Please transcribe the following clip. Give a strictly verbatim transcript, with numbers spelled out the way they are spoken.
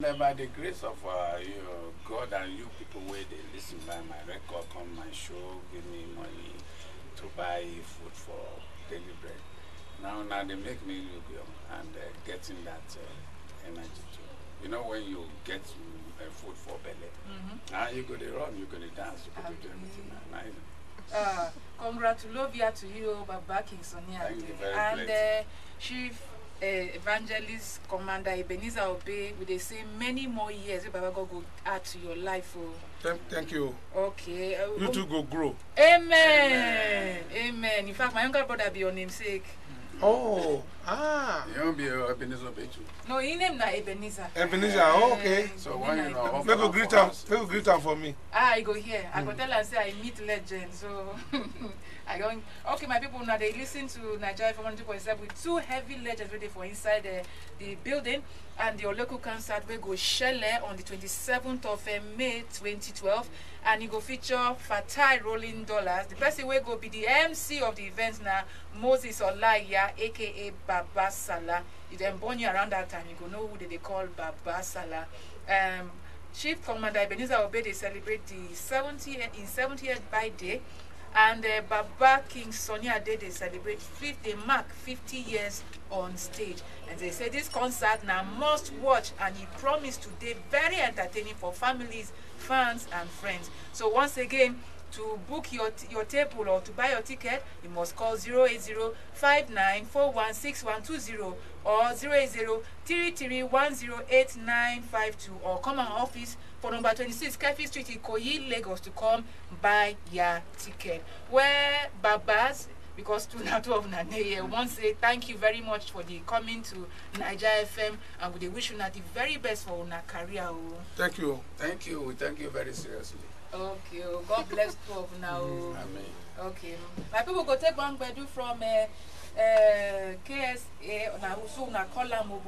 Uh, by the grace of uh, you, God and you people where they listen by my record, come my show, give me money to buy food for daily bread. Now, now they make me look young and uh, getting that uh, energy too. You know, when you get uh, food for belly, now you go to run, you go to dance, you go to do everything. Now, now, you know. Uh, congratulations to you, Baba King Sunny Thank you Ade. very And plenty. Uh, Chief uh, Evangelist Commander Ebenezer Obey, we dey say many more years wey Baba God go add to your life. Oh. Thank, thank you. Okay. Uh, You too go grow. Amen. Amen. In fact, my younger brother be your namesake. Oh, ah. You won't be uh, Ebenezer Obechu. No, his name na Ebenezer. Ebenezer, oh, okay. So when you know, Make you greet am, make you greet am for me. Ah, I go here. I go tell am say I meet legend. So I don't. Okay, my people, now they listen to Nigeria F M one two point seven with two heavy legends ready for inside the, the building and the Oleku concert wey go shele on the twenty-seventh of uh, May twenty twelve, and e go feature Fatai Rolling Dollars. The person wey go be the M C of the event na Moses Olaiya, A K A Baba Sala. If dem born you around that time, you go know who they, they call Baba Sala. Um, Chief Commander Ebenezer Obey dey celebrate the seventy in seventieth birthday, and uh, Baba King Sunny Ade dey celebrate fifty, dey mark fifty years on stage. And they say this concert na must watch, and he promise to dey very entertaining for families, fans, and friends. So once again, to book your t- your table or to buy your ticket, you must call zero eight zero five nine four one six one two zero or zero eight zero three three one zero eight nine five two, or come our office for number twenty-six Kefi Street, Ikoyi, Lagos, to come buy your ticket. Where Babas, because two na two of una dey here, wan say thank you very much for the coming to Naija F M, and we dey wish una the very best for una career. Oh. Thank you. Thank you. We thank you very seriously. Okay, oh, God bless two of una. Oh. Amen. Okay, my people go take one gbedu from uh, uh, K S A. Now, so una call am, oh,